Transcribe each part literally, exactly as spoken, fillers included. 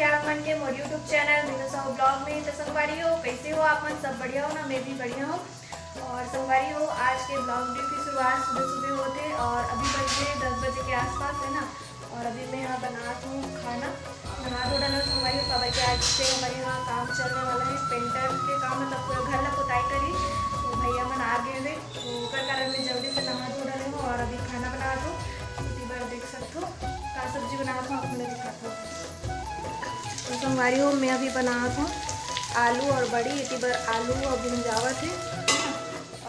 आप मन के मोर YouTube channel Meenu Sahu blog में। तो संगवारी हो, कैसे हो आप मन? सब बढ़िया हो ना? मैं भी बढ़िया हूँ। और संगवारी हो, आज के ब्लॉग वीडियो की शुरुआत सुबह सुबह होते और अभी बज गए दस बजे के आसपास, है ना। और अभी मैं यहाँ बनात हूँ खाना, नहा धो डालो संगवारी हो, काबर के आज से हमारे यहाँ काम चलने वाला है, पेंटर के काम, मतलब पूरा घर ला पोताई करी। तो भैया मन आ गए हुए, तो ओकर कारण मैं जल्दी से नहा धो डाले हूँ और अभी खाना बनात हूँ। तो एक बार देख सकते हो का सब्जी बनात हूँ, आप मन ला दिखात हूँ। तो संगवारी हो, मैं अभी बनात हूँ आलू और बड़ी। एती बर आलू अभी भुंजावत है,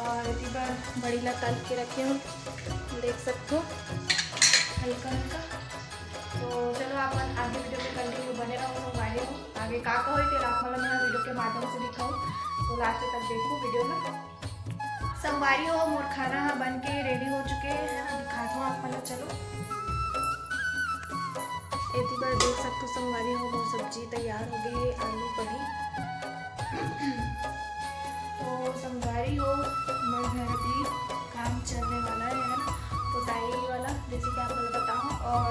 और एती बर बड़ी ला तल के रखे हूँ, देख सकते हो हल्का हल्का। तो चलो, आप मन आगे वीडियो में कंटिन्यू बने रहो संगवारी हो। आगे का का होई, तेला आप मन ला मैं वीडियो के माध्यम से दिखाऊँ, तो लास्ट तक देखो वीडियो में। संगवारी हो, मोर खाना ह बन के रेडी हो चुके है ना, दिखात हूँ आप मन ला। चलो, एती बर देख सकते हो संगवारी हो, मोर सब्जी तैयार हो गई है, आलू बड़ी। तो संगवारी हो, मोर घर अभी काम चलने वाला है, है ना, पोताई वाला, जैसे कि आप मन ला बताऊँ। और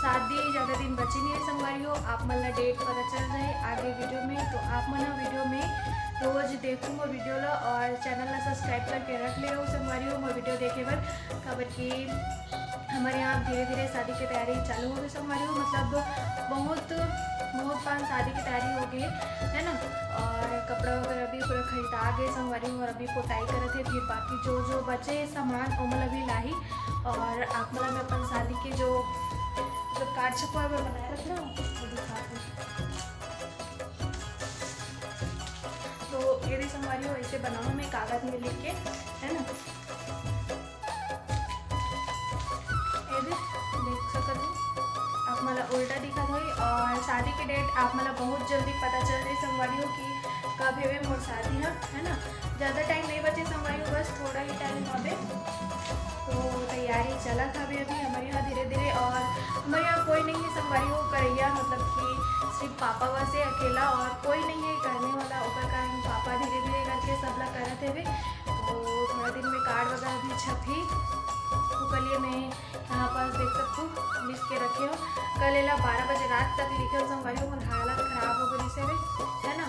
शादी ज़्यादा दिन बचे नहीं है संगवारी हो, आप मन ला डेट पता चल जाए आगे वीडियो में। तो आप मन वीडियो में रोज देखो मोर वीडियो ला और चैनल ला सब्सक्राइब करके रख ले रहो संगवारी हो मोर वीडियो देखे बर, काबर कि हमारे यहाँ धीरे धीरे शादी की तैयारी चालू हो गई संगवारी हो। मतलब बहुत बहुत पान शादी की तैयारी हो गई है ना, और कपड़ा वगैरह भी पूरा खरीदा गए संगवारी हो, और अभी पोताई करत है, फिर बाकी जो जो बचे सामान ओमन ला भी लाही। और आप मन ला मैं अपन शादी के जो मतलब कार्ड छपवाए बर बनाए रखे ना, वो दिखात हूँ। तो ये भी संगवारी हो, ऐसे बनाओ मैं कागज में लिख के, है ना। ये दे, देख सकत हो, आप मन ला उल्टा दिखत होही। और शादी के डेट आप मन ला बहुत जल्दी पता चल जाही संगवारी हो कि कब हेवे मोर शादी ह, है ना। ज़्यादा टाइम नहीं बचे संगवारी हो, बस थोड़ा ही टाइम हवे। तो तैयारी चलत हवे अभी हमारे यहाँ धीरे धीरे। और हमारे यहाँ कोई नहीं है संगवारी हो करैया, मतलब कि सिर्फ पापा बस है अकेला, और कोई नहीं है करने वाला। ओकर कारण पापा धीरे धीरे करके सब ला करत हेवे। तो थोड़ा दिन में कार्ड वगैरह भी छपही, ओकर लिए मैं यहाँ पास देख सकते हो लिख के रखे हो। कल एला बारह बजे रात तक लिखे हो संगवारी हो, मोर हालत खराब हो गई से, है ना।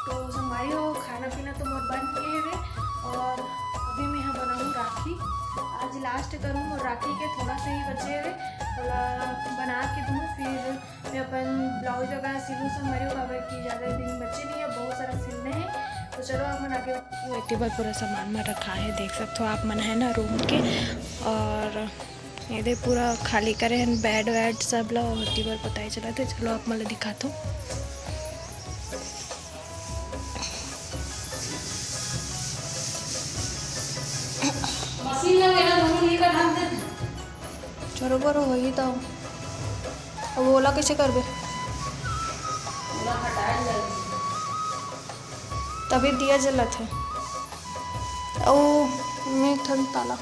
तो संगवारी हो, खाना पीना तो मोर बन गए हवे, और अभी मैं यहाँ बनाऊँ राखी। आज लास्ट करूँ, मोर राखी के थोड़ा सा ही बचे हवे, थोड़ा बना के दूँ, फिर मैं अपन ब्लाउज वगैरह सिलूँ संगवारी हो, काबर कि ज़्यादा दिन बचे नहीं है, बहुत सारा सिलने हैं। तो चलो, अपन आगे। एती बर पूरा सामान मन रखा है, देख सकते हो आप मन, है ना, रूम के। और ये दे पूरा खाली करे हैं बेड वेड सब ला, और एती बर पोताई चलत है। चलो, आप मन ला दिखात हूँ। मशीन लगे ना, दोनों ये का ढंग से। चलो, बरो होही तो। अब ओला कैसे करबे? ओला हटाए जाए। तभी दिया जलत है। ओ, मैं ठन ताला।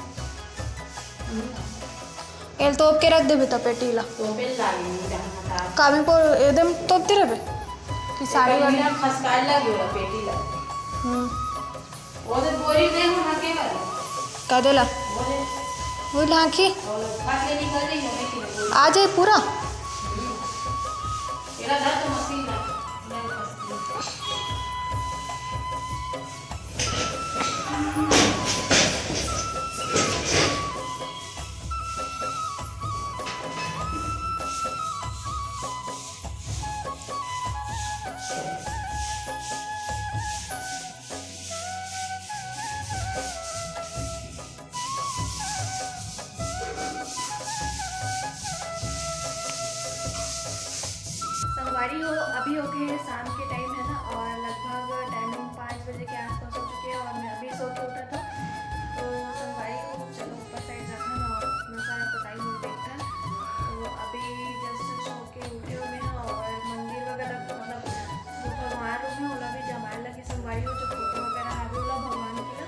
एल तोप के रख देबे त पेटी ला। तोपे ला, ये जहाँ का। कामी को एकदम तोपते रहबे कि साड़ी एकर वाड़ी। मीना खसकाए लागे ओला पेटी ला। हम्म। वो तो बोरी दे हम हके वाला। का देला? वो दे। वो लाखी। और फाट ले निकल रही है, मैं की बोरी। आ जाए पूरा। हम्म। तेरा दर्द तो मशीन ला। मैं फंस गई। संगवारी हो, अभी हो गए हैं शाम के टाइम, है ना, और लगभग टाइमिंग पाँच बजे के आसपास हो चुके हैं और मैं अभी सो के उठा था। तो संगवारी हो, चलो ऊपर साइड जाता ना और अपना सारा बताई हूँ देखता। तो अभी जस्ट सो के उठे हुए हैं और मंदिर वगैरह, मतलब जो भगवान रूप में ओला भी जमाए लगे संगवारी हो, जो फोटो वगैरह हावे ओला भगवान की ना।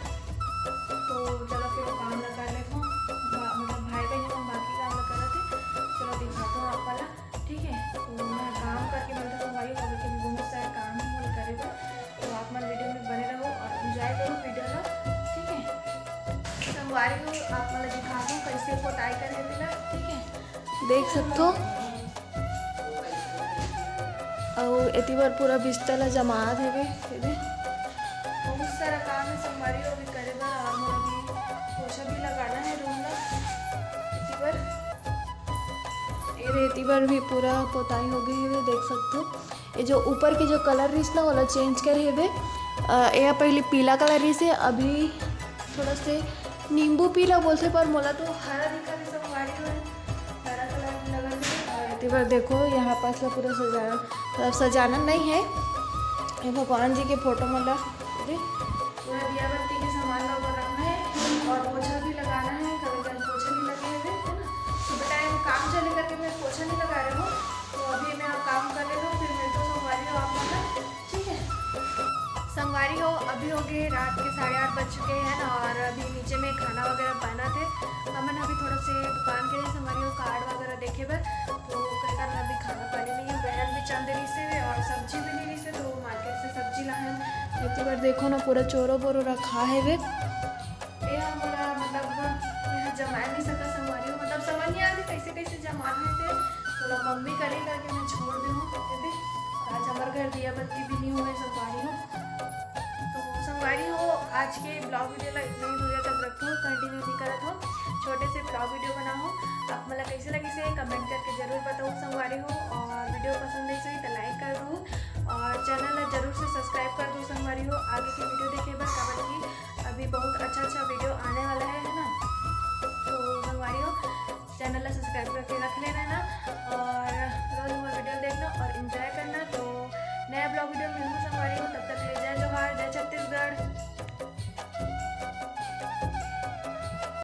तो चलो फिर वो काम ला कर लेता हूँ, बा-, मतलब भाई बहन मन बाकी काम ला करत है। चलो दिखाता हूँ आप वाला, ठीक है। तो मैं काम करके मिलता हूँ भाई, अभी के बहुत सारे काम है मोला करे बर, तो आप मन वीडियो में बने रहो और एंजॉय करो वीडियो ला, ठीक है। संगवारी हो, आप मन ला दिखाता हूँ कैसे पोताई करे तेला, ठीक है। देख सकते हो। अउ एती बर पूरा बिस्तर ला जमात हवे, ये दे। बहुत सारा काम हे संगवारी हो अभी करे बर, और मोला अभी पोछा भी लगाना हे रूम ला। एती बर, ये दे, एती बर भी पूरा पोताई हो गई हवे, देख सकथो। ये जो ऊपर के जो कलर रहिस ना, ओला चेंज करे हवे। अ, ये पहले पीला कलर रहिस हे, अभी थोड़ा से नींबू पीला बोलथे, पर मोला तो हरा दिखत हे संगवारी हो, हरा कलर लगत हे। और एती बर देखो, यहाँ पास ला पूरा सजाना, मतलब सजाना नहीं है, ये भगवान जी के फोटो मन ला दे, पूरा दिया बत्ती के सामान ला ऊपर रखना है और पोछा भी लगाना है। कभी कभी पोछा नहीं लगे हुए, है ना, सुबह टाइम काम चले करके मैं पोछा नहीं लगा रही हूँ। तो अभी मैं काम कर ले लूँ, फिर मिलता हूँ संगवारी हो आप लोग, ठीक है? संगवारी हो, अभी हो गए रात के साढ़े आठ बज चुके हैं ना, और अभी नीचे में खाना वगैरह बना थे। हमन अभी थोड़ा से दुकान के लिए संगवारी हो कार्ड वगैरह देखे बर, तो ओकर कारण अभी खाना पानी नहीं है। बहन भी चल दे रही से और सब्जी भी नहीं रही से, तो मार्केट से सब्जी लाए हैं। एती बर देखो ना, पूरा चोरो बोरो रखा है वे। ये मोला मतलब मैं जमा नहीं सका संगवारी हो, मतलब समझ नहीं आती कैसे कैसे जमा है थे, मोला मम्मी करे करके मैं छोड़ दे हूँ। ठीक है, आज हमारे घर दिया बत्ती भी नहीं हुए संगवारी हो। तो संगवारी हो, आज के ब्लॉग वीडियो ला इतना ही दूरिया तक रखो, कंटिन्यू नहीं करत हो, छोटे से ब्लॉग वीडियो बनाओ। आप मोला कैसे लगी से कमेंट करके जरूर बताओ संगवारी हो, और वीडियो पसंद आई सही तो लाइक कर दो, और चैनल ला जरूर से सब्सक्राइब कर दो संगवारी हो। आगे के वीडियो